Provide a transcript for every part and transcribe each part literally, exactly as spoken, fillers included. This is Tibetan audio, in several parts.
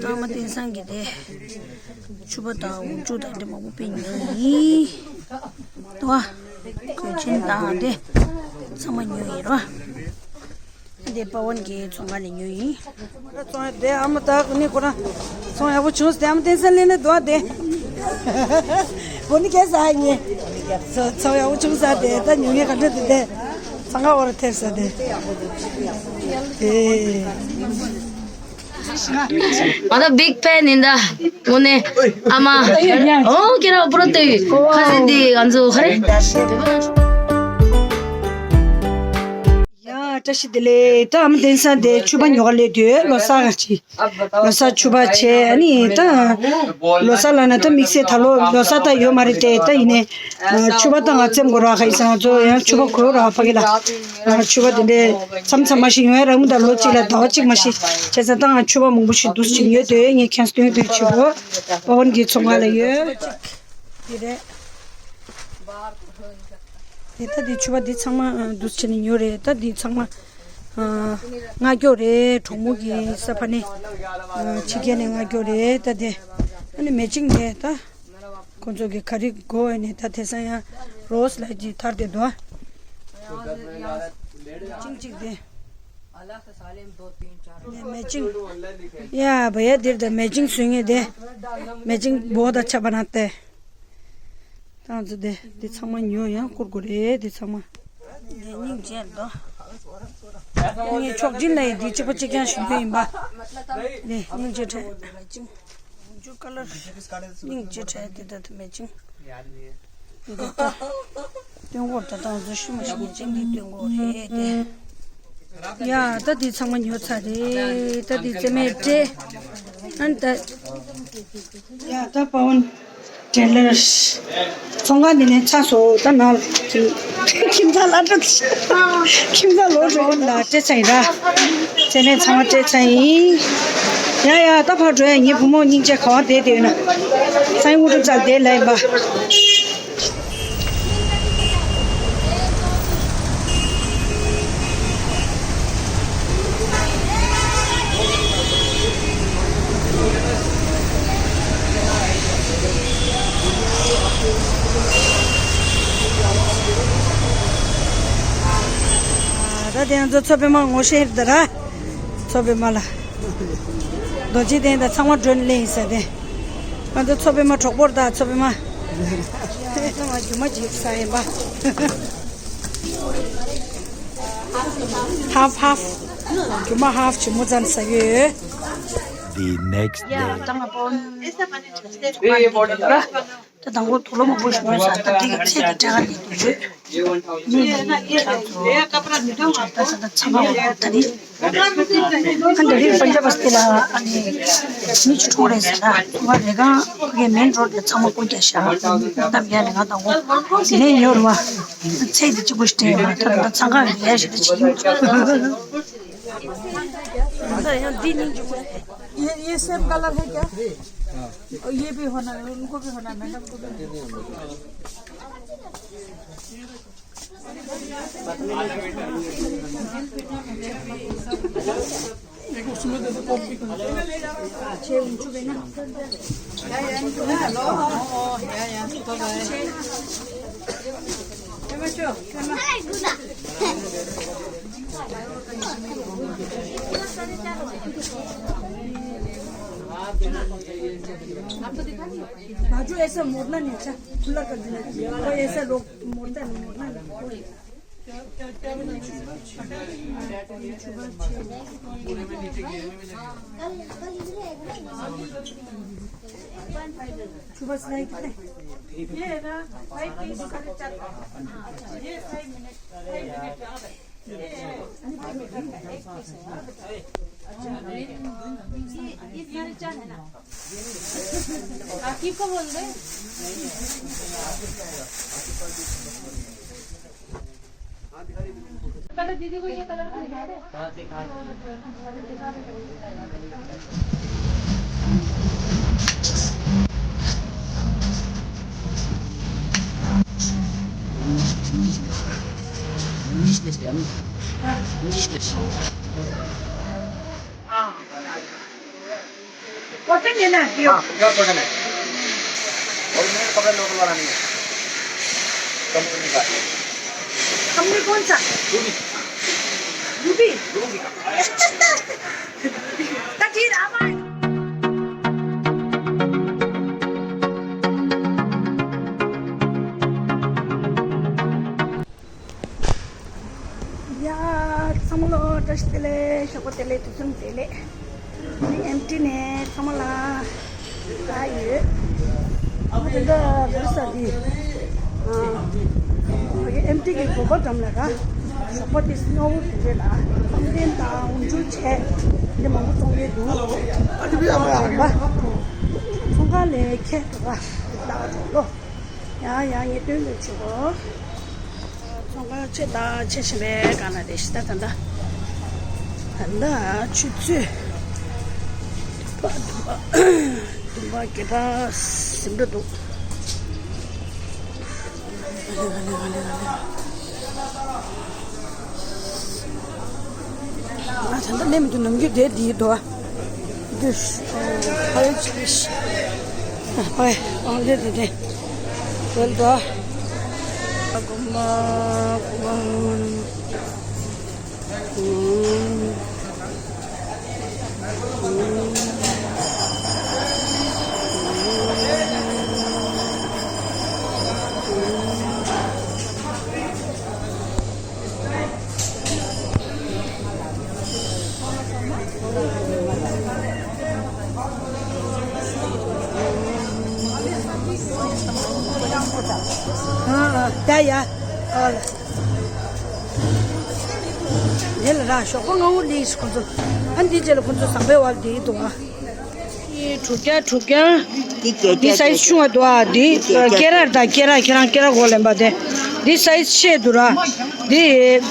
ཨ་མ་བསྟན་བཟང་གིས་དེ་ཕྱུ་པ་དང་འུ་ཅུ་དང་དེ་མང་པོ་སྤྲད་ཉོས་ཡིན། དོ། གོས་ཆེན་དང་དེ་ཚང་མ་ཉོས་ཡིན་རོ། དེ་པ་ཝན་གྱི་ཚོང་ཁང་ནས་ཉོས་ཡིན། ཚོང་ཡ་དེ་ཨ་མ་ད་ཀུ་ནི་ཁོ་རང་ཚོང་ཡག་པོ་བྱུང་སྟེ། ཨ་མ་བསྟན་བཟང་ལེན་ནས་དོ་དེ། བོ་ནི་ཁྱེད་ཟ་ཉེ། ཚོང་ཡག་པོ་བྱུང་ས་དེ་ད་ཉོ་ངེས་ག་འདྲ་དེ་དེ། ཚང་ཁ་འོར་ཐེབས་ས་དེ། དེ། ང་ད་བིག་ཕེན་ཡིན་ད། དངོས་གནས། ཨ་མ། ཨོ་ཁྱེད་རང་པུ་རོ་ཏེ་ཁ་སེ་འདི་ང་ཚོ་ཧ་རེ། ཡ་བཀྲ་ཤིས་བདེ་ལེགས། ད་ཨ་མ་བསྟན་བཟང་དེ་ཕྱུ་པ་ཉོ་ག་སླེབས་དུས་ལོ་གསར་ག་ཅི། ལོ་གསར་ཕྱུ་པ་བྱས། ཨ་ནི་ད་ལོ་གསར་ལ་ན་ད་དམིགས་བསལ་ད་ལོ་ལོ་གསར་ད་ཡོད་མ་རེད་དེ། ད་ཡིན་ནའི་ཕྱུ་པ་ད་ང་བཙེམ་དགོས་ར། ཁ་ཡིན་ས་ང་ཚོ་ཡང་ཕྱུ་པ་གོས་ར་ཕ་གི་ལ། ཕྱུ་པ་དེ་འདྲའི་མཚམས་མཚམས་མ་ཞིག་ཡོང་ཡ་རང་མོ་ད་ལོ་གཅིག་ལ་ཟླ་བ་གཅིག་མ་ཞིག་བྱས་ཙང་། ད་ང་ཕྱུ་པ་མང་པོ་ཞིག་འདུག་ཅིག་ཉོས་དོ། ངས་ཁྱེད་སྟོན་དུས་ཕྱུ་པ་པ་ཝན་གྱི་ཚོང་ཁང་ལ་ཡོད། དེ་རེད། དེ་ད་དེ་ཕྱུ་པ་འདི་ཚང་མ་འདུག་བྱས་ནས་ཉོས་རེད། ད་འདི་ཚང་མ་ཨ་མངགས་རྒྱུ་རེད། གྲོགས་མོ་གི་ས་ཕ་ནས་ཨ་ཕྱི་རྒྱལ་ནས་མངགས་རྒྱུ་རེད། ད་དེ་ཨ་ནི་མེ་ཅིང་རེད། ད་ཁོང་ཚོ་གི་ག་རེ་དགོས་ཨ་ནི། ད་དེང་སང་ཡང་རོས་ལ་ཅིག་ཐར་ཏེ་འདུག་ཨ། མེ་ཅིང་གཅིག་དེ། དེ་མེ་ཅིང་། ཡ་བ་ཡ་དེར་ད་མེ་ཅིང་བཟོས་ངེས་དེ། མེ་ཅིང་བོ་ད་ཆ་པ་ན་དེ། ཏང་ཙི་དེ་དེ་ཚང་མ་ཉོ་ཡང་བསྐུར་དགོས་རེད། དེ་ཚང་མ། དེ་སྙིང་རྗེ་འདུག་ངས་ཆོག་སྦྱིན་ལ་ཡི་དེ་གཅིག་པ་གཅིག་རྐྱང་ཞུ་རྒྱུ་ཡིན་པ། དེ་སྙིང་རྗེ་ཕྲད། མེ་ཅིང་། འཇུ་ཀ་ལར། སྙིང་རྗེ་ཕྲད་དེ་ད་དེ་མེ་ཅིང་། འདི་ད། སྟོན་གོ་ད་ཏང་ཙི་ཤུ་མ་ཤི་མེ་ཅིང་འདི་སྟོན་གོ་རེད་དེ། ཡ་ད་དེ་ཚང་མ་ཉོ་ཚར་རེད། ད་དེ་རྩེ་མོའི་སྤྲེལ། ཨན་ད། ཡ་ད་པ་ཝན། ཊེ་ལར། ཚོང་ཁང་འདི་ནས་ཚར་སོང་། ད་ནང་ཁྱིམ་ཚང་ལ་འགྲོ། ཁྱིམ་ཚང་ལོག་འགྲོ་ལ་སྤྲད་ཚར་ཡིན་ར། དེ་ནས་ཚང་མ་སྤྲད་ཚར་ཡིན། ཡ་ཡ་ད་ཕར་འགྲོ་ཡ། ངའི་བུ་མོ་སྙིང་རྗེ་ག་བ་བསྡད་བསྡད་ཡོད་ན། ཚང་དངོས་གྲུབ་རྩ་བསྡད་ལ་ཡིན་པ། ད་དེ་ང་ཚོ་མཚོ་པདྨ་ངོ་ཤེས་ད་ར། མཚོ་པདྨ་ལ། རྡོ་རྗེ་གདན་དང་ཚང་མ་འགྲོ་ནས་ལེན་ཡིན་ས་དེ། ང་ཚོ་མཚོ་པདྨ་གྲོགས་པོར་ད་མཚོ་པདྨ། ང་རྒྱུ་མ་གཅིག་ཟ་ཡིན་པ། ཧཱབ་ཧཱབ། རྒྱུ་མ་ཧཱབ་ཆུ་མོ་ཙམ་ཟ་གི་ཡོད། The next day. ད་དང་པོ་དུག་ལོག་མང་པོ་ཞིག་ཡོད་ས། ད་དེ་གི་ཚད་དེ་སྤྲད་ག་ནས་འདུག་ཡོད། ནི་ཡིན་ཙང་ཚོ་ད་ས་ད་ཚང་མ་འོ་ད་ནི། ཁ་འདི་རིགས་པན་ཇབ་སྟེ་ལ་ཨ་ནི་མི་ཆུ་གྲོང་རེད་ཟེར་ན། ང་རེ་གང་གི་མེན་རོད་ལ་ཚང་མ་ཀུན་རྒྱག་ཤག་སྟབས་ཡག་ནས་ང་དང་པོ་དེ་ནས་ཉོ་རུ་བ། ཚད་དེ་གཅིག་པོ་ཞིག་སྤྲད་ཡོད་མ་ཐག་ད་ཚང་ཁ་གི་ཡ་ཞིག་ད་ཅི་ཡིན། ད་ཡང་འདི་སྙིང་རྗེ་མོ་རེད། ये ये same colour है क्या? और ये भी होना है, उनको भी होना है, मैडम को भी होना है। बाजू ऐसा मोड़ना नहीं, अच्छा, खुला कर देना। कोई ऐसा लोग मोड़ता नहीं, मोड़ना नहीं। छुबा सिलाई कितने? ये है ना, फाइव पीस साढ़े चार। ये फाइव मिनट, फाइव मिनट। ये, ये साढ़े चार है ना? राखी को बोल दे। पहले दीदी को ये कलर का दिखा दे। कॉटन है ना? ये हाँ, प्योर कॉटन है। और मेरे कपड़े लोकल वाला नहीं है, कंपनी का है। कंपनी कौन सा? रूबी। रूबी? रूबी का। ད་དེ་ར་བ། ཡ། ཚང་མ་ལོ་བཀྲ་ཤིས་བདེ་ལེགས། ཞོགས་པ་བདེ་ལེགས། དུས་གསུམ་བདེ་ལེགས། ཨེམ་ཊི་ནས་ཚང་མ་ལ་ད་ཡོད། ཨ་དེ་འདྲ་བོད་ས་འདི། ཨ་ཨེམ་ཊི་གི་དགོན་པ་འགྲམ་ལ་ར། ཞོགས་པ་དེ་སྔ་པོ་དེ་རེད་ལ། ཚོང་རྟེན་དང་འོག་འཇུག་བྱས་འདི་མང་པོ་བཙོང་གི་འདུག་ཨ་དེ་བས་ཨ་མ་ཡ་རེད་པ། ཚོང་ཁང་ལས་ཁྱད་དུ་ར་ལྟ་བ་འགྲོ་ལོ། ཡང་ཡང་ངས་སྟོན་དགོས་བྱེད་དགོས། ཚོང་ཁང་ཆེ་དང་ཆེ་ཞིང་པའི་སྒང་ལ་རེ་ཞིག་ད་ད་ད་ད་ཆུ་ཚོད་བདུན་པ་བདུན་པ་བརྒྱད་པ་ཟིན་འགྲོ་འདུག་ང་ད་ལྟ་ལས་མི་འདུག་ནམ་རྒྱུན་དེ་འདིའི་འདུག་ཨ། འདི་ཧ་ལས་ཅི་ཧ་ལས་ཨང་ལས་དེ་དེ་ཝེལ་འདུག་ཨ། གོ་མ་གོ་མ། ད་ཡ། ཨ། དེ་ལ་ར་ཞོགས་པ་སྔ་པོ་སླེབས་ཁོ་ཚོ། ཨ་འདི་རྗེས་ལ་ཁོ་ཚོ་ཟམ་པའི་བར་འདི་འདུག་ཨ། དྲུག་བརྒྱ་དྲུག་བརྒྱ། འདི་བརྒྱད་བརྒྱ། འདི་སའི་ཛི་ཆུང་བ་འདུག་ཨ། འདི་བརྒྱད་བརྒྱ། སྐེ་རགས་དང་སྐེ་རགས་ཁྱེད་རང་སྐེ་རགས་གོ་ལེན་པ་དེ། འདི་སའི་ཛི་ཆེ་འདུག་ར། འདི་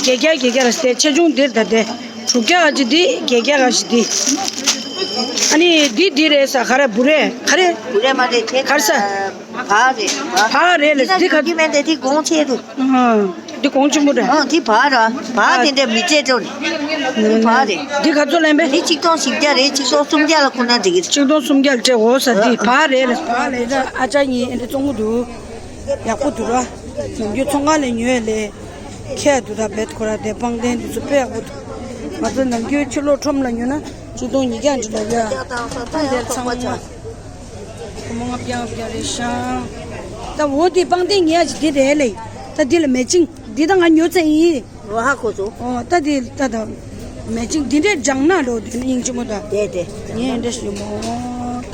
བརྒྱད་བརྒྱ་བརྒྱད་བརྒྱ་ར་སྟེ་ཆེ་ཆུང་འདིར་ད་དེ། དྲུག་བརྒྱ་ག་ཅིག་འདི་བརྒྱད་བརྒྱ་ག་ཅིག་འདི། ཨ་ནི་འདི་འདི་རེད་ས། ག་རེ་བུ་རེད། ག་རེ། བུ་རེད་མ་རེད་དེ། ག་རེ་ས། བ་རེད། བ། བ་རེད་ལ་འདི་ག་ཅི་མེད་དེ་དེ་གོང་ཆེ་འདུག་ཨ། འདི་གོང་ཆེན་པོ་རེད། ཨ་འདི་བ་ར། བ་དེ་འདྲ་མི་ཚད་འགྲོ་ནི། འདི་བ་རེད། འདི་ག་ཚོད་ལེན་པས། འདི་ཆིག་སྟོང་བཞི་བརྒྱ་རེད། ཆིག་སྟོང་སུམ་བརྒྱ་ལ་ཁོ་ན་འགྲིག་གི། ཆིག་སྟོང་སུམ་བརྒྱ་ལ་སྤྲད་འོ་ས། འདི་བ་རེད་ལ། བ་ལས་ད་ཨ་ཅག་གཉིས་ཨེ་འདྲ་བཙོང་གི་འདུག་ཡག་པོ་འདུག་ར། ནམ་རྒྱུན་ཚོང་ཁང་ལས་ཉོས་ལས། ཁྱད་དུ་ད་བེད་ཁོ་ར་དེ་པང་གདན་དེ་ཚོ་དཔེ་ཡག་པོ་འདུག་ང་ཚོ་ནམ་རྒྱུན་ཕྱི་ལོགས་ཁྲོམ་ལ་ཉོས་ན་ཆིག་སྟོང་ཉིས་བརྒྱ་འདྲ་ལ་ཡོད། ཨ་དེ་ཚང་མ། སྒོར་མོ་ལྔ་བརྒྱ་ལྔ་བརྒྱ་རེད་ཤག་ད་འོ་དེ་པང་གདན་ཉོ་ཡ་ཅིག་དེ་རེད་ལེ། ད་འདི་ལ་མེ་ཆིང་འདི་ད་ང་ཉོ་ཚར་ཡིན། རོ་ཧ་ཁོ་ཚོ། ཨོ་ད་དེ་ད་ད་མེ་ཆིང་འདི་འདྲས་སྦྱང་ན་འགྲོ་དེ་ནི་སྙིང་རྗེ་མོ་ད། དེ་དེ། ངས་འདྲ་ཞུ་མོ།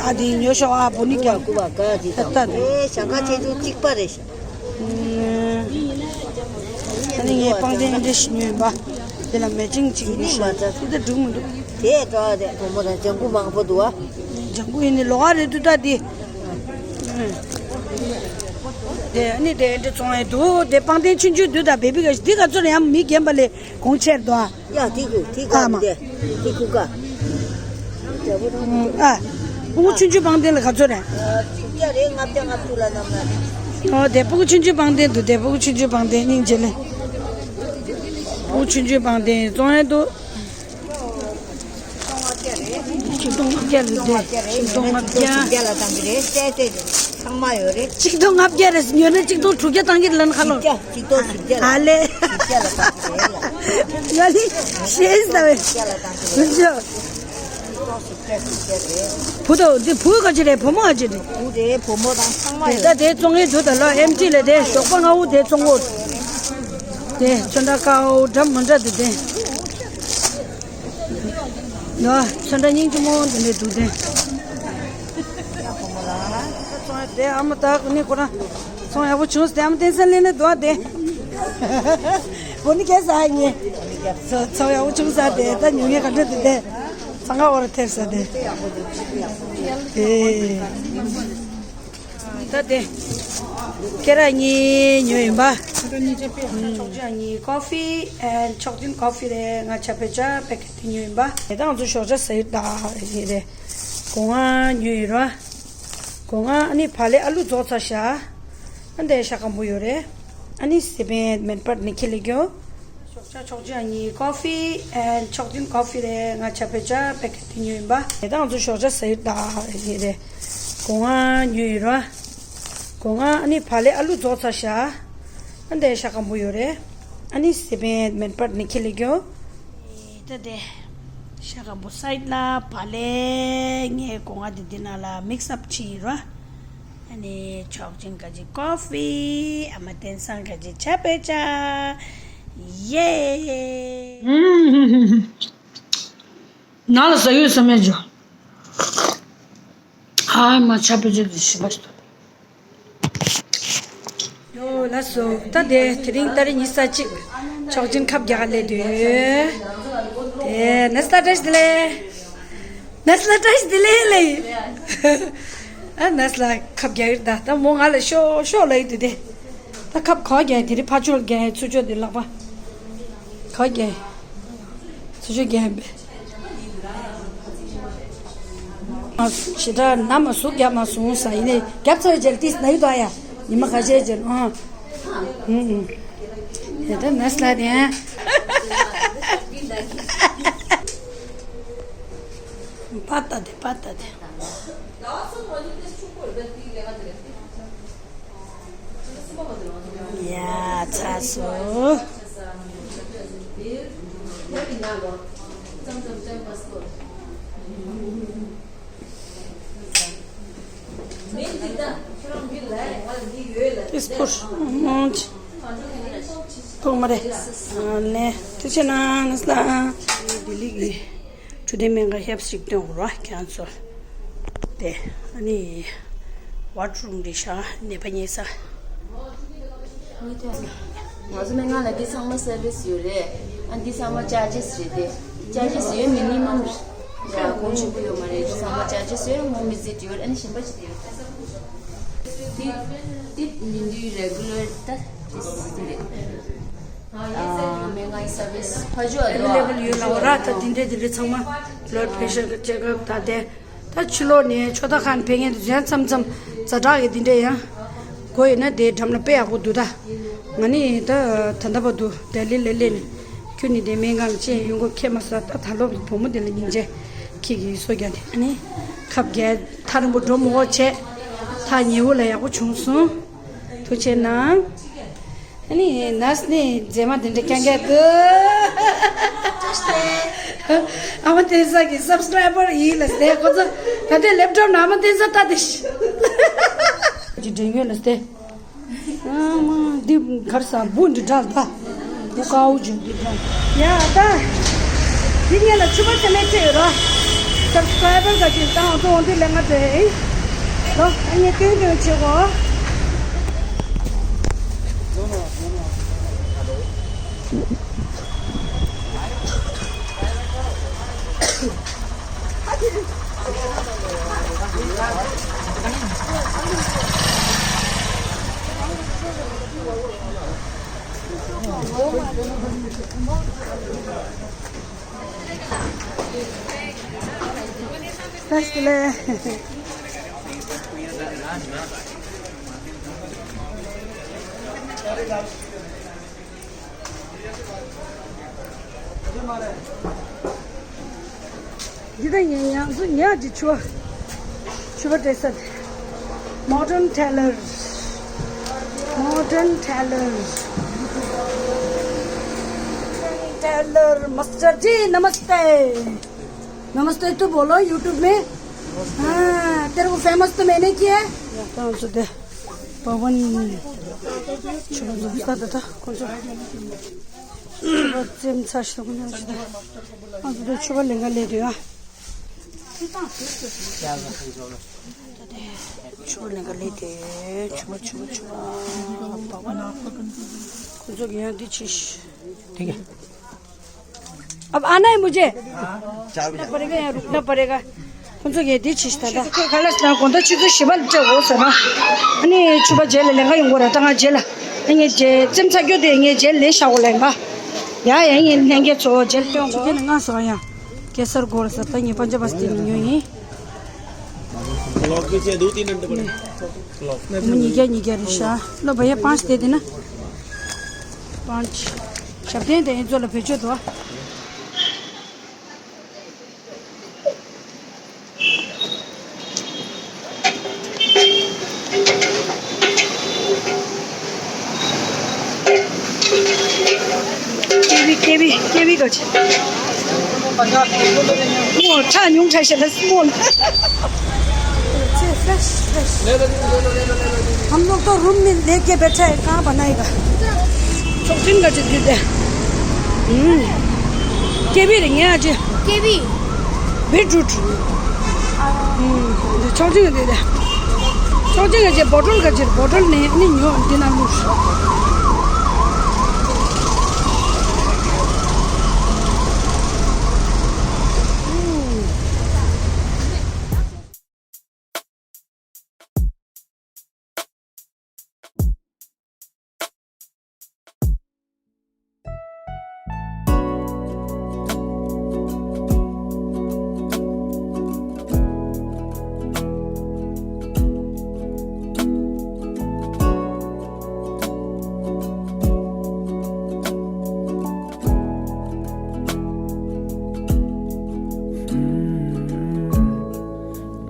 ད་དེ་ཉོ་ཤོག་ཨ། བོ་ནི་ཀྱང་ཀུ་བ་ཀ་ཅི་ད་ད་དེ། ཨེ་ཞང་ཁ་ཆེ་ཆུང་གཅིག་པ་རེད་ཤག་ཨ་ནི་ངས་པང་གདན་འདྲ་ཞིག་ཉོས་ཡིན་པ། དེ་ལ་མེ་ཆིང་གཅིག་འདི་ནི་མ་ཚ། དེ་ད་འགྲིག་མི་འདུག་དེ་འགྲོ་བ་དེ་བུ་མོ་དང་ལྗང་གུ་མང་པོ་འདུག་ཨ། ལྗང་གུ་ཡིན་ནི་ལོགས་ཀ་རེད་འདུག་ད་དེ། དེ་ཨ་ནི་དེ་འདྲ་བཙོང་ཡས་འདུག་དེ་པང་གདན་ཆུང་ཆུང་འདུག་ད་བེ་བི་ག་འདི་ག་ཚོད་རེད་ཡང་མི་རྒན་པ་ལས་གོང་ཆེར་འདུག་ཨ། ཡ་དེ་གུ་དེ་ཨ་ག་མ། དེ་དེ་གུ་ག་ཨ། སྤུ་གུ་ཆུང་ཆུང་པང་གདན་ལ་ག་ཚོད་རེད། ཨ་བཅུ་བརྒྱ་རེད། ལྔ་བརྒྱ་ལྔ་བཅུ་ལ་གནང་ན་རེད། ཨོ་དེ་སྤུ་གུ་ཆུང་ཆུང་པང་གདན་འདུག་དེ་སྤུ་གུ་ཆུང་ཆུང་པང་གདན་སྙིང་རྗེ་ལེ། སྤུ་གུ་ཆུང་ཆུང་པང་གདན་བཙོང་ཡས་འདུག་ཆིག་སྟོང་ལྔ་བརྒྱ་རེད་དེ། ཆིག་སྟོང་ལྔ་བརྒྱ། ཆིག་སྟོང་ལྔ་བརྒྱ་ལ་བཏང་གི་རེད། ཏེ་ཏེ་ཚང་མ་ཡོད་རེད། ཆིག་སྟོང་ལྔ་བརྒྱ་རེད་ཉོས་ན་ཆིག་སྟོང་དྲུག་བརྒྱ་བཏང་གི་རེད་ལབ་ན་ཁ་ལོ། བཞི་བརྒྱ། བཞི་བརྒྱ་ལ། ཨ་ལེ། བཞི་བརྒྱ་ལ་བཏང་གི་རེད་ལ། ང་ལི་ཤེས་ཟ་བས། བཞི་བརྒྱ་ལ་བཏང་གི་རེད། བཞི་བརྒྱ་ལ་བཏང་གི་རེད། བུ་དང་འདི་བུ་ག་ཅི་རེད། བུ་མོ་ག་ཅི་རེད། བུ་རེད། བུ་མོ་དང་ཚང་མ་ཡོད། ད་དེ་བཙོང་གི་འདུག་ད་ལོ་ཨེམ་ཊི་ལ་དེ་ཞོགས་པ་སྔ་པོ་དེ་བཙོང་གོ། དེ་ཚོན་ཁྲ་དཀར་པོ་འདྲ་མི་འདྲ་འདུག་དེ། ཡ། ཚོན་ཁྲ་སྙིང་རྗེ་མོ་འདི་འདྲ་འདུག་དེ། ཚོང་དེ་ཨ་མ་ད་ཀུ་ནི་ཁོ་རང་ཚོང་ཡག་པོ་བྱུང་ཟེར་ཨ་མ་བསྟན་སྲིད་ལེན་ནས་འདུག་ཨ་དེ། བོ་ནི་གས་ཨ་ཉེ། ཚོང་ཚོང་ཡག་པོ་བྱུང་ཟེར་དེ་ད་ཉུང་ངེ་ག་འདྲ་འདུག་དེ། ཚང་ཁ་འོར་ཐེབས་ཟེར་དེ། དེ། ད་དེ། སྐེ་རགས་གཉིས་ཉོས་ཡིན་པ། ཆོག་ཆོག་གཉིས་coffee and ཆོག་ཆེན་coffee རེད། ང་ཆ་པེ་ཆ་པེ་ཀེ་ཊི་དེ་ཉོས་ཡིན་པ། དེ་དང་ཚོ་ཞོགས་ཇ་ཟེར་ད་ཡིན་རེད། སྒོ་ང་ཉོས་ཡིན་ར། སྒོ་ང་ཨ་ནི་བག་ལེབ་ཨ་ལུ་རྫོགས་ཚར་ཤག་ཨ་འདི་ཤ་སྐམ་པོ་ཡོད་རེད། ཨ་ནི་སི་པན་མེན་པར་ནི་ཁི་ལི་གྱོ། ཞོགས་ཇ་ཆོག་ཅན་གཉིས་coffee and ཆོག་ཅན་coffee རེད། ང་ཆ་བོད་ཇ་པེ་ཀེ་ཊི་དེ་ཉོས་ཡིན་པ། དེ་དང་ང་ཚོ་ཞོགས་ཇ་ཟ་ཡུལ་ད་ཡིན་རེད། སྒོ་ང་ཉོས་ཡིན་ར། སྒོ་ང་ཨ་ནི་བག་ལེབ་ཨ་ལུ་རྫོགས་ཚར་ཤག་ཨ་འདི་ཤ་སྐམ་པོ་ཡོད་རེད། ཨ་ནི་སི་པན་མེན་པར་ནི་ཁྱི་ལེ་གྱོ། ད་དེ་ཤ་སྐམ་པོ་སའིཌ་ལ་བག་ལེབ་ངས་སྒོ་ང་དེ་འདི་ནང་ལ་mix up བྱས་ཡིན་ར། ཨ་ནི་ཆོག་ཅན་ག་ཅི་coffee ཨ་མ་བསྟན་སང་ག་ཅི་ཆ་བོད་ཇ། ཡེ། ནང་ལ་ཟ་ཡོད་བསམ་ཡ་ཇོ། ཨ་མ་ཆ་བོད་ཇ་དེ་ཞིམ་པ་ཞིག་འདུག་ཡོ་ལགས་སོ། ད་དེ་དེ་རིང་ཏ་རིག་ཉི་ཤུ་རྩ་གཅིག་ཆོག་ཅན་ཁབ་རྒྱག་ག་སླེབས་དུས། དེ་ནས་ད་བཀྲ་ཤིས་བདེ་ལེགས། ནས་ལ་བཀྲ་ཤིས་བདེ་ལེགས་ལེ། ཨ་ནས་ལ་ཁབ་རྒྱག་གི་རེད་ད། ད་མོ་ང་ལ་ཤོག་ཤོག་ལབ་ཀྱི་འདུག་སྟེ། ད་ཁབ་ག་པར་རྒྱག་ཡིན། དེ་རིང་ཕར་ཕྱོགས་རྒྱག་ཡིན། ཚུར་ཕྱོགས་དེ་ལག་པ་ག་པར་རྒྱག་ཡིན། ཚུར་ཕྱོགས་རྒྱག་ཡིན་པས། མ་ཞེ་དྲག་ན་མ་ཟུག་རྒྱབ་མ་སོང་ས་ཡིན་ནས་རྒྱབ་ཚར་བའི་རྗེས་ལ་ཏིས་ན་ཡོད་དོ་ཡ། ཉི་མ་ཁ་ཤས་རྗེས་ཨ། ཨུ་ཨུ། དེ་ད་ནས་ལ་དེ་ཡ། པ་ཏ་དེ་པ་ཏ་དེ། ཡ་ཚ་སོ། ཏིས་པུར་མོང་ཅི་ཐོག་མ་རེད། ལེ་ཐུགས་ཆེ་གནང་ནས་ལ། ལྡི་ལི་གི་འཕྲོད་བསྟེན་སྨན་ཁང་ཞབས་ཞིག་སྟོན་དགོས་ར་ཁྱེད་ཚོ། དེ་ཨ་ནི་washroom་རེད་ཤག་ནད་པ་ཉལ་ས། ང་ཚོ་སྨན་ཁང་ལ་འདི་ཚང་མ་service་ཡོད་རེད། ཨ་འདི་ཚང་མ་charges་རེད་དེ། charges་ཡོད་minimum་རེད། ཡ་གོང་ཆེན་པོ་ཡོད་མ་རེད། འདི་ཚང་མ་charges་ཡོད། home visit་ཡོད། ཨ་ནི་གཞན་པ་ཅི་དེ་ཡོད། འདི་འདི་མི་འདུས་regular་ད་འདི་རེད། ཨ་སྨན་ཁང་service་ཕ་ཇོ་ཨ་དོ་available་ཡོད་ལ་འོ་ར། ད་འདི་འདྲས་འདི་འདྲས་ཚང་མ་blood pressure་check up་ད་དེ། ད་ཕྱི་ལོགས་ནས་ཆོ་ད་ཁང་ཕེབས་མཁན་དེ་ཚོ་ཡང་མཚམས་མཚམས་ཛ་དྲག་གི་འདི་འདྲས་ཡང་དགོས་ཡོད་ན་དེ་འགྲམ་ལ་དཔེ་ཡག་པོ་འདུག་ད་ང་ནི་ད་ད་ལྟ་བར་དུ་ལྡི་ལི་ལ་སླེབས་ནས་ཁྱོད་ནི་དེ་སྨན་ཁང་ལ་ཅི་ཡོང་གོ་ཁྱད་མ་བསད། ད་ད་ལོ་བུ་མོ་དེ་ལ་སྙིང་རྗེ་ཁྱེད་ཀྱིས་གསོ་རྒྱག་ནས་ཨ་ནི་ཁབ་རྒྱག་ཐག་རིང་པོ་འགྲོ་མི་དགོས་བྱས། ཐག་ཉེ་བོ་ལ་ཡག་པོ་བྱུང་སོང་། ཐུགས་ཆེ་གནང་། ཨ་ནི་ནས་ནི་མཛེས་མ་དེ་འདྲ་རྐྱང་རྐྱང་འདུག་ཨ་མ་བསྟན་ས་གི་subscriber་ཡིན་ལ་སྟེ། ཁོ་ཚོ་ད་ལྟའི་laptop་ནང་ཨ་མ་བསྟན་ས་ལྟ་དེ་ཞིག་ཀྱི་འདྲེན་ཡོད་ལ་སྟེ། ཨ་མ་འདི་གར་ས་འབུ་འདི་འདྲ་ལ་ད་འབུ་དཀར་པོ་ཅིག་འདི་འདྲ། ཡ་ད་འདི་ངས་ལ་ཕྱུ་པ་ཚེ་མེད་ཚེ་ཡོད་ར། subscriber་ག་ཅིག་བཏང་བ་ཚོ་འོང་དུས་ལས་ང་ཚོས་ལོ་ཨ་ངས་སྟོན་སྟོན་བྱེད་གོ། འདི་ད་ཡིན་ཡང་སུ་ཉག་ཅིག་ཆུ་བ། ཆུ་བ་འདྲེས་ས་དེ། Modern Tailor. Modern Tailor. Tailor Master जी, नमस्ते। नमस्ते तो बोलो YouTube में। हाँ, तेरे को फेमस तो मैंने किया है। ཡ་ད་ང་ཚོ་དེ་བ་བན་ཆུ་བ་འཛོམས་ས་དེ་ད་ཁོ་ཚོ་ཆུ་བ་བཙེམ་ཚར་ཤག་ཁོ་ཚོ་ད་ང་ཚོ་དེ་ཆུ་བ་ལེན་ག་སླེབས་དུས་ཨ། ཆུ་བ་ལེན་ག་སླེབས་དུས་ཆུ་བ་ཆུ་བ་ཆུ་བ་བ་བན་ཁོ་ཚོ་གི་ཡང་འདི་ཆི་ཤི། ठीक है। अब आना है मुझे। रुकना पड़ेगा, यहाँ रुकना पड़ेगा। ཁོང་ཚོ་གིས་འདི་ཆི་ཞིག་ད་ལྟ་ཁོས་ག་ལ་ཞིག་དང་དགོང་དག་ཆུ་ཚོད་བཞི་པ་ལ་སྤྲད་འོ་ཟེར་ན། ཨ་ནི་ཕྱུ་པ་རྗེས་ལ་ལེན་ག་ཡོང་དགོས་ར། ད་ང་རྗེས་ལ་ཨ་ངའི་རྗེས་བཙེམ་ཚར་རྒྱུ་དེ་ངའི་རྗེས་ལེན་བཞག་གོ་ལེན་པ། ཡ་ཡ་ངའི་ལྷན་རྒྱས་ཚོ་རྗེས་ལ་སྟོན་གོ། ཆུ་ཁྱེར་ནས་ང་སོང་ཡ། གེ་སར་སྒོར་ཟེར་ད་ངའི་པན་ཇ་བ་སི་ཏི་ནས་ཉོས་ཡིན། क्लॉक भी से दो तीन घंटे पड़े। क्लॉक। མི་ཉིས་བརྒྱ་ཉིས་བརྒྱ་རེད་ཤག་ལོ་བ་ཡ་པན་ཇ་དེ་དེ་ན། པན་ཇ། ཞབས་བརྟན་དེ་ཡིན་ཚོ་ལ་བེད་སྤྱོད་དོ། ཀེ་བི་ཀེ་བི་ཀེ་བི་ག་ཆེ། སྨོ་ཁྲ་ཉུང་ཁྲ་ཤ་ལ་སྨོ་ལ། ཆེ་ཧྥེ་ཤ་ཧྥེ་ཤ། हम लोग तो रूम में लेके बैठा है, कहाँ बनाएगा? ཆོག་ཅིན་ག་ཅིག་གི་དེ། ཀེ་བི་རེད་ངས་ཨ་ཅེ། ཀེ་བི། བི་ཊི་རུཊ། ཆོག་ཅིན་གི་དེ། ཆོག་ཅིན་ག་ཅེ་བོ་ཊལ་ག་ཅེ་བོ་ཊལ་ནས་ནི་ཉོ་འདི་ན་བླུགས།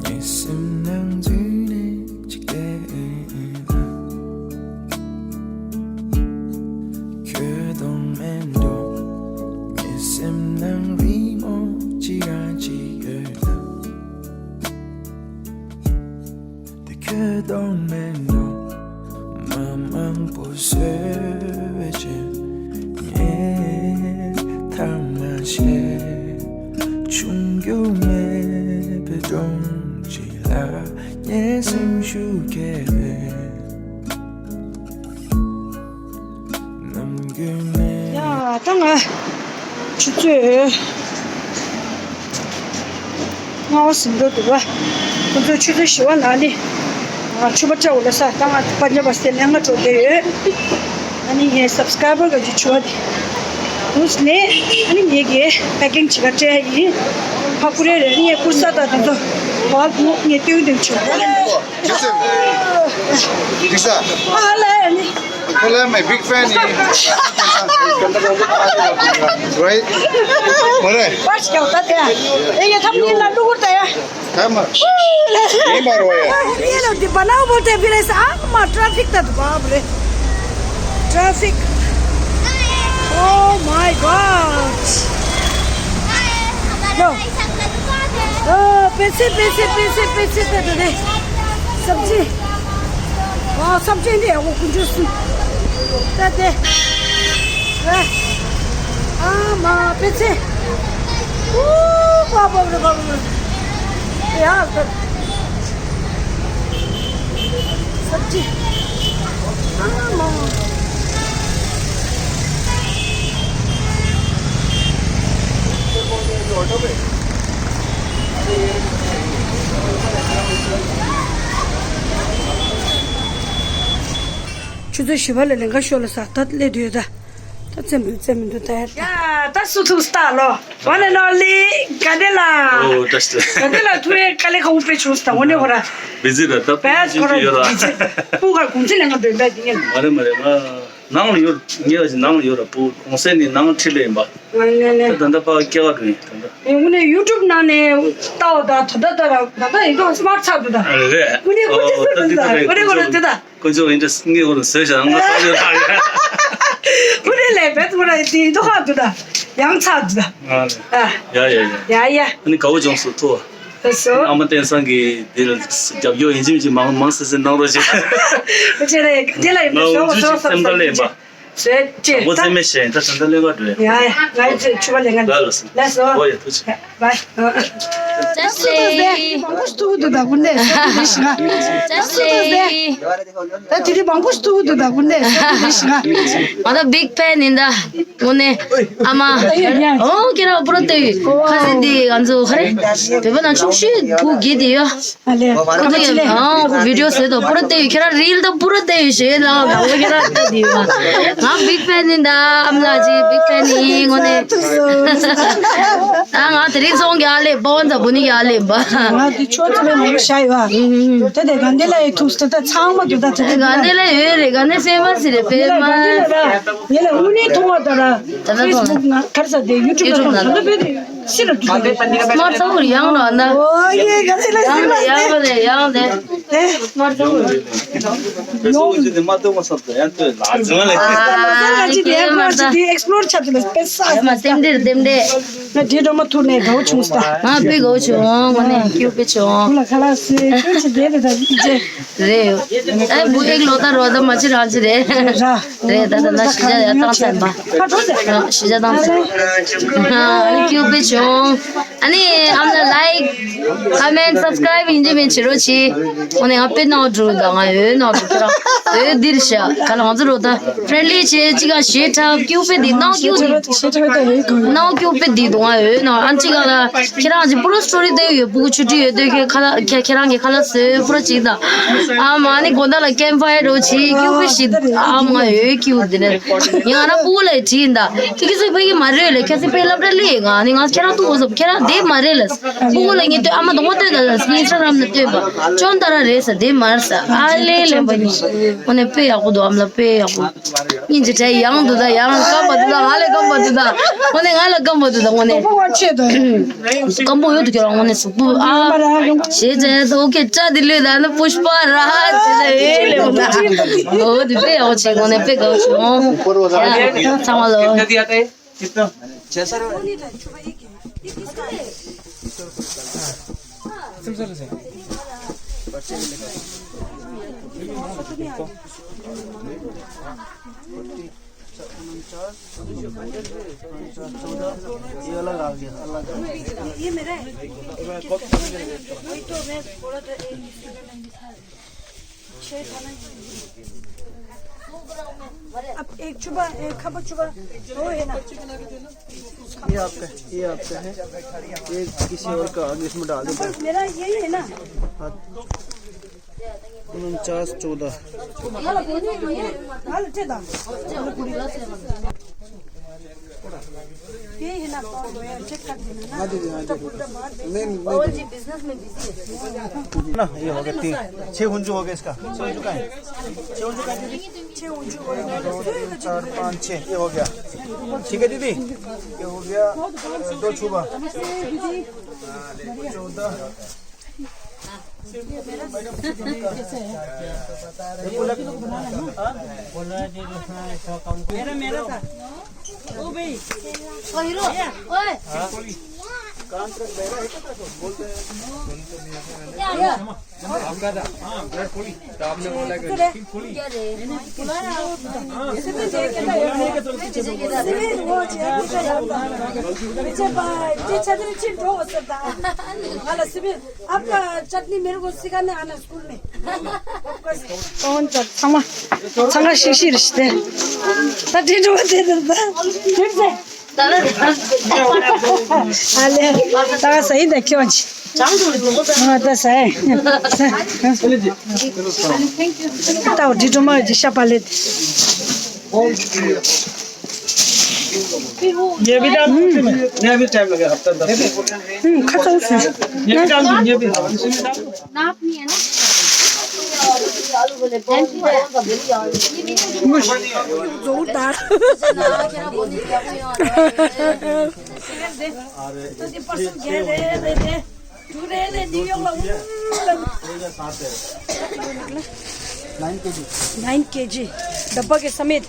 ངའི་སེམས་ནང་འཛུལ་ནས་ཅིག་བལྟས་ན། ཁྱོད་མཐོང་མེད་འགྲོ། ངའི་སེམས་ནང་རི་མོ་ཅི་རང་ཅིག་ཡོད་ན། དེ་ཁྱོད་མཐོང་མེད་འགྲོ། མ་མང་པོ་བཟོས་བྱས་ངས་ཐ་མ་བྱས། ཆུང་རྒྱུ་མེད་པའི་སྒྲོམ་གཅིག་ལ་ངའི་སེམས་ཤུགས་སྐྱེས་པའི་ནམ་རྒྱུན་མེད། ཡ་ད་ང་ཆུ་ཚོད་ལྔ་པ་ཟིན་འགྲོ་འདུག་བ། ཁོ་ཚོ་ཆུ་ཚོད་བཞི་པ་ལ་ནི་ང་ཕྱུ་པ་སྐྲ་འོ་ལ་ས་ད་ང་པ་ཉ་པ་སྟེ་ལས་ང་འགྲོ་བསྡད་ཡོད། ཨ་ནི་ངའི་སབ་སི་ཀ་རའི་བར་ག་ཅིག་ཆུ་བ་དེ་འདུག་ནས་ཨ་ནི་ངེད་ཀྱི་པེ་ཀིང་བྱེད་ག་སྤྲད་ཡིན། ཕ་ཁུ་རེ་རེ་ངའི་ཁུར་ས་དང་དེ་ཚོ་བ་ངས་སྟོན་སྟོན་ཆོག Listen, Lisa, ཨ་ལ་ཨ་ནི། Hello, my big fan. Right? What? Watch out, that there. Hey, you tell me, la, do what there. Come on. Hey, Marwa. ये लोग दीवाना बोलते हैं, फिर ऐसा, आ, माँ, ट्रैफिक था, बाप रे। ट्रैफिक। Oh my God. लो। ओ, पैसे, पैसे, पैसे, पैसे दे दो रे। सब्जी। हाँ, सब्जी नहीं है, वो कुछ जूस। दे दे। ए। आ, माँ, पैसे। ओ, बाप रे, बाप रे। यार, सब्जी। आ, माँ। ཆུ་ཚོད་བཞི་པ་ལ་ལས་ཀ་ཤོར་ལ་ས་ད་སླེབས་དུས་ད་ད་རྩེ་མི་འདུག་རྩེ་མི་འདུག་ད་ཡ། ད་སུ་ཐུག་སྟ་ལོ། One and only ག་འདྲ་ལ། ཨོ་བཀྲ་ཤིས་བདེ་ལེགས། ག་འདྲ་ལ་ཐུག་ཡས་དཀའ་ལས་ཁག་པོ་དཔེ་བྱུང་སྟ་འོ་ནས་ཧོ་ར། བི་ཛི་ར་ད་བས་ཁོ་ར་ཡོད་ར། བི་ཛི་སྤུ་ག་གུང་ཚིགས་ལས་ང་འདོན་པ་དེ་ངས། མ་རེད་མ་རེད་ང་ནང་ལ་ཡོད། ངས་ནང་ལ་ཡོད་ར་སྤུ་གུང་སེང་ནི་ནང་ཁྲིད་ལས་ཡིན་པ། ང་ནས་ནས། ད་ད་ལྟ་ཕ་སྐྱེ་བ་འགྲོ་ཡིན་ད་ལྟ། ངས་དངོས་གནས་ཡུ་ཊུབ་ནང་ནས་ལྟ་བ་ད་ད་ད་ད་ར་ད་ད་ཡིན་ཏོ་སི་མ་ཊི་ཚར་འདུག་ད། ཨ་རེད་རེད། དངོས་གནས་ཀུན་གྱིས་ཨོ་ཟེར་ད་འདུག་ད་འདི་ད་རེད། དངོས་གནས་ཁོ་ར་དེ་ད། ཁོ་ཚོ་ཨིན་ཊི་རེ་སི་ངས་ཁོ་ལ་བཟོས་བཞག་ང་ལྟ་ཡོད་ལ་ཡ། ཁོ་རེ་ལས་བེད་ཁོ་ར་དེ་ཡིན་ཏོ་ཧ་འདུག་ད། ཡང་ཚར་འདུག་ད། ཨ་རེད། ཨ། ཡ་ཡ་ཡ། ཡ་ཡ། ཨ་ནི་དགའ་བོ་བྱུང་སོང་ཐུ། ལགས་སོ། ཨ་མ་བསྟན་བཟང་གིས་འདི་ལ་རྒྱབ་སྐྱོར་ཡིན་གཅིག་མིན་གཅིག་མང་མང་སེ་སེ་གནང་རོགས་བྱེད། ཁྱེད་རང་དེ་ལ་ཡིན་ང་ཞོག་འུ་ཚོ་ཞིག་སེམས་ཐག་ལེན་པ། ཟེར་ཅེས་ད། ཨ་ཁུ་ཚེ་མེད་བཞིན་ད་ད་ད་ལེན་ག་འགྲོ་ཡ། ཡ་ཡ་ང་ཡི་ཚེ་ཆུ་བ་ལེན་ག་ལ་ལ་སོ། ལགས་སོ། ཨོ་ཡ་ཐུགས་རྗེ་ཆེ། བའི། བཀྲ་ཤིས་བདེ་ལེགས། མང་པོ་ཞིག་ཐུག་གི་འདུག་ད་དགུན་ནས་བཀྲ་ཤིས་བདེ་ལེགས། ད་དེ་རིང་མང་པོ་ཞིག་ཐུག་གི་འདུག་ད་དགུན་ནས་བཀྲ་ཤིས་བདེ་ལེགས། ང་ད་བིག་ཕེན་ཡིན་ད། དངོས་གནས། ཨ་མ། ཨོ་ཁྱེད་རང་པུ་ར་ཏེ་ཁ་སེ་འདི་ང་ཚོ་ཁ་རེ། བོད་པ་ནང་ཆུང་ཤོས་བུ་གི་དེ་ཡོད། ཨ་ལེ། ཁོ་ཚོ་ཡང་ཨ་ཁོ་བི་ཌི་ཡོ་བཟོས་དང་པུ་ར་ཏེ་ཁྱེད་རང་རིལ་དང་པུ་ར་ཏེ་ཞེས་ལ་ང་ཁྱེད་རང་ལྟ་དེ་ཡོད། ང་བིག་ཕེན་ཡིན་ད། ཨམ་ལགས་ཀྱི་བིག་ཕེན་ཡིན་དངོས་གནས། ད་ང་དེ་རིང་སོང་གི་ཨ་ལེ་པ་ཝན་ཙམ་བུ་ནི་གི་ཨ་ལེ་པ། ང་དེ་ཆོ་ཚོ་ལ་མང་པོ་ཤ་ཡོད་ཨ། ད་དེ་ག་འདི་ལ་ཡི་ཐུགས་ད་ད་ཚང་མ་དུ་ད་དེ་ག་འདི་ལ་ཡོད་རེད། ག་འདི་སེམས་མ་སི་རེད་པེ་མ། ཡེ་ལ་དངོས་གནས་མཐོང་བ་ད་ར། ད་ད་ཕེ་སི་བུག་ན་གར་ས་དེ་ཡུ་ཊུབ་ན་མཐོང་ད་ད་པེ་དེ་སི་ར་དུ་ད་དེ། སི་མ་ཐོ་ཡང་ར་ན། ཨོ་ཡེ་ག་འདི་ལ་ཡང་ར་ཡང་ར་ཡང་ར། ཡོང་། ཡོང་། དེ་མ་གཏོགས་མ་སོང་ད་ཡང་ལྟོས་ལ་རྫུན་ལས། ཨ་ལོ་སར་ང་ཅི་དེ་ཁོ་ཅི་དེ་ཨེག་སི་པི་ལོར་ཆགས་ཏེ་ལ་དཔེ་ས་ཡ་མ་རྟེན་འབྲེལ་རྟེན་འབྲེལ། ང་དེ་འགྲོ་མ་ཐུག་ནས་དགའ་བོ་བྱུང་ས། ང་དཔེ་དགའ་བོ་བྱུང་། དངོས་གནས་སྐྱིད་པོ་བྱུང་། ཁོ་ལ་ཁ་ལག་ཟས་ཁོ་ཅི་དེ་རེད་ད་ཅི་ཅེ། རེད། ཨེ་བུ་ཨེག་ལོ་ད་རོ་ད་མ་ཅི་རང་ཅི་རེད། ར། རེད་ད་ད་ན་ཤི་ཇ་ཡ་བཏང་ཚར་པ། ཁ་ཁྲོ་ཟེར། ཤི་ཇ་བཏང་ཚར། ཨ་ནི་སྐྱིད་པོ་བྱུང་། ཨ་ནི་ཨམ་ན་ལའིཀ་ཀོ་མེན་སབ་སི་ཀ་རའིབ་ཡིན་གཅིག་མིན་གཅིག་རོ་ཆི། འོ་ནི་ང་དཔེ་ནོར་འགྲོ་ད་ང་འོད་ནོར་འགྲོ་ཁྱེད་རང་འོད་འདིར་ཤ་ག་ལ་ང་ཚོ་རོ་ད་ཕྲེན་ལི་ཆེ་གཅིག་ག་ཞེ་ཁྲབ་སྐྱུག་པེ་འདི་ནང་སྐྱུག་འདི་ནང་སྐྱུག་པེ་འདི་དུ་ང་འོད་ནོར་ཨ་གཅིག་ག་ལ་ཁྱེད་རང་གི་པུ་རོ་སི་ཊོ་རི་དེ་ཡོད་ཕྲུ་གུ་ཆུ་ཁྲི་ཡོད་དེ་ཁྱེད་ཁ་ལ་ཁྱེད་ཁྱེད་རང་གི་ཁ་ལ་སོས་པུ་རོ་གཅིག་དང་ཨ་མ་ནི་དགོང་དག་ལ་ཀེམ་ཕ་ཡར་རོ་ཆི་སྐྱུག་པེ་ཞིག་ཨ་མ་འོད་སྐྱུག་འདི་ནས་ཡང་ན་པུ་གུ་ལ་དྲིས་ད། ཁྱེད་ཀྱི་སྲིད་ཕ་གི་མ་རེད་ལེ། ཁྱེད་སྲིད་ཕ་གི་སློབ་གྲྭ་སླེབས་ཡོད་ང་ནི་ང་ཁྱེད་རང་ཐུག་འོང་སོབ་ཁྱེད་རང་དེ་མ་རེད་ལ། སྤུ་གུ་ལ་ངས་ལྟོས་ཨ་མ་དང་པོ་ལྟོས་ད་ལ་ངས་ཨིན་སི་ཊ་གྷ་རམ་ན་ལྟོས་པ་ཅོན་ཏ་ར་རེད་ས་དེ་མ་རེད་ས་ཨ་ལེ་ལེ་པ་ནི། འོ་ནས་དཔེ་ཡག་པོ་འདུག་ཨམ་ལ་དཔེ་ཡག་པོ། སྙིང་རྗེ་དྲ་ཡང་འདུག་ད་ཡང་སྐམ་པ་འདུག་ད་ང་ལ་སྐམ་པ་འདུག་ད། འོ་ནས་ང་ལ་སྐམ་པ་འདུག་ད་འོ་ནས། སྐམ་པོ་ཡོད་དུ་ཁྱེད་རང་འོ་ནས་གཟུགས་པོ་ཨ། ཞེས་བྱས་ད་ཨོ་ཁེ་སྐྲ་དེ་ལུས་ད་ནི་པུཤ་པ་ར་ཧ་ཅེ་ད་ཨེ་ལེ་འོ་ད། འོ་དེ་དཔེ་ཡག་པོ་བྱེད་འོ་ནས་དཔེ་དགའ་པོ་བྱེད་འོ། ཚང་མ་ལོ། कितना? छह सौ रुपये। ये अलग आ गया, अलग आ गया। ये मेरा है। वही तो मैं थोड़ा सा छह था ना। अब एक छुपा, एक खबर छुपा, दो है ना? ये आपका, ये आपका है। ये किसी और का, इसमें डाल देते हैं। मेरा यही है ना? हाँ। उनचास चौदह। यही है ना? चेक कर देना ना। हाँ दीदी, हाँ दीदी। नहीं, नहीं। पवन जी बिजनेस में बिजी है। ना, ये हो गया तीन। छः हुंजू हो गया इसका। छः हुंजू का है? छः हुंजू हो गया। चार, पाँच, छः, ये हो गया। ठीक है दीदी, ये हो गया। दो छुपा। चौदह। मेरा, मेरा था। ओ भाई। ओ हीरो, ओए। आपने बोला कि आपका चटनी मेरे को सिखाने आना स्कूल में। कौन सा? छामा, छामा शिशिर स्टे। ता ठीक हो दे दे। फिर से। अले, ता सही देखियो जी। हाँ, ता सही। ता डिटोमा जी शापाले। ये भी डाल दो उसमें। ये भी टाइम लगेगा, हफ्ता दस दिन। हम्म, खत्म से। ये भी डाल दो, ये भी। नाप नहीं है ना। जोरदार। Nine KG. नाइन केजी, डब्बा के समेत।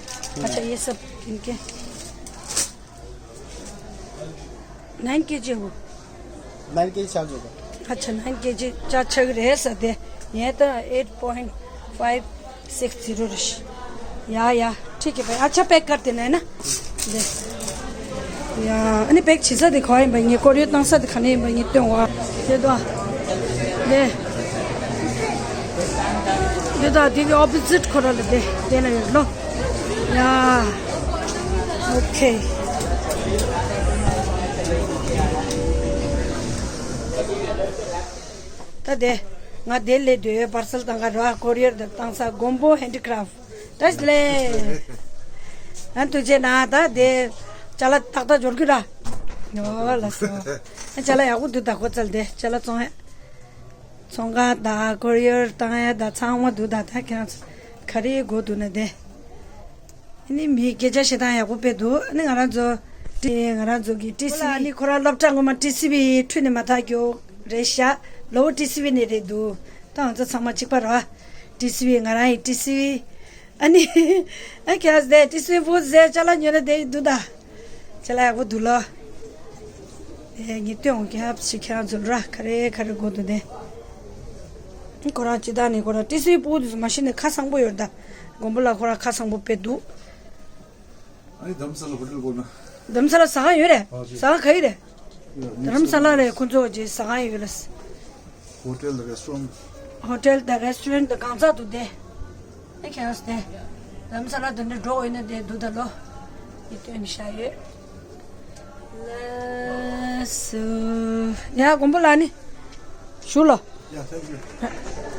अच्छा, ये सब इनके नाइन केजी हो। नाइन केजी चार्ज होगा। अच्छा, नाइन केजी चार्ज छग रहे सदे। ये तो eight point five six zero rush. या, या, ठीक है भाई, अच्छा पैक कर देना है ना। दे। या, अने पैक चीज़ा दिखाओ भाई, ये कोरियर तंग सा दिखाने भाई, ये तो हुआ। दे दो। दे। दे दो, दे दो, ऑपोजिट खोरा ले दे, देना ये लो। या। ओके। ད་དེ་ང་དེ་ལས་དུས་པར་སལ་དང་ག་ར་ཀོ་རི་ཡར་དང་བཏང་ས་མགོན་པོ་ཧེན་ཌི་ཀ་རབ་ཏི་ལས། ཨ་ཐུགས་རྗེ་གནང་། ད་དེ་ཅ་ལག་ཏག་ཏག་འབྱོར་གི་ར། ཨོ་ལགས་སོ། ཨ་ཅ་ལག་ཡག་པོ་འདུག་ད་ཁོ་ཙལ་དེ་ཅ་ལག་བཙོང་ཡ། ཚོང་ཁང་དང་ཀོ་རི་ཡར་བཏང་ཡ་དང་ཚང་མ་འདུག་ད་ད་ཁྱེད་རང་ཚོ་ག་རེ་དགོས་འདུག་ན་དེ། ཨ་ནི་མིའི་སྐད་ཆ་བཤད་སྟངས་ཡག་པོ་དཔེ་འདུག་ཨ་ནི་ང་རང་ཚོ་ཏི་ང་རང་ཚོ་གི་ཏི་སི་ཝི་ཨ་ནི་ཁོ་རང་སློབ་གྲྭ་སྔོན་མ་ཏི་སི་ཝི་ཁྲུས་ནས་མ་ཐག་གི་རེད་ཤག་ལོ་ཏི་སི་ཝི་ནས་རེད་འདུག་ད་ང་ཚོ་ཚང་མ་གཅིག་པ་རེད་བ། ཏི་སི་ཝི་ང་རང་ཡི་ཏི་སི་ཝི། ཨ་ནི་ཨ་ཁྱེད་རང་ཚོ་དེ་ཏི་སི་ཝི་བུ་ཟེར་ཅ་ལག་ཉོས་ན་དེ་འདུག་ད། ཅ་ལག་ཡག་པོ་འདུག་ལོ། ཨེ་ངས་སྟོན་འོང་ཁྱེད་ཞིག་ཁྱེད་རང་ཚོ་ར་ག་རེ་ག་རེ་དགོས་འདུག་དེ། ཁོ་རང་ཅི་ད་ནི་ཁོ་རང་ཏི་སི་ཝི་སྤུ་གུ་དེ་ཚོ་མ་གཞི་ནས་ཁ་སང་པོ་ཡོད་ད། མགོན་པོ་ལགས་ཁོ་རང་ཁ་སང་པོ་དཔེ་འདུག་ཨ་ནི་དྷ་རམ་ས་ལ་ཧོ་ཊེལ་དགོས་ན། དྷ་རམ་ས་ལ་ཟ་ཁང་ཡོད་རེད། ཨ་ཅེ། ཟ་ཁང་ག་ཡི་རེད། ཡ་དྷ་རམ་ས་ལ་རེད་ཁོ་ཚོ་ཅེ་ཟ་ཁང་ཡོད་རེད། ཧོ་ཊེལ་དང་རེ་སི་ཊོ་རན། ཧོ་ཊེལ་དང་རེ་སི་ཊོ་རན་དང་གང་ཚ་འདུག་དེ། ཨེ་ཁྱེད་རང་ཚོ་དེ། དྷ་རམ་ས་ལ་དེ་འདྲ་འགྲོ་འོས་ན་དེ་འདུག་ད་ལོ། ཡི་སྟོན་བཞག་ཡོད། ལགས་སོ། ཡ་མགོན་པོ་ལགས་ནི། བཞུགས་ལོ། Yeah, thank you.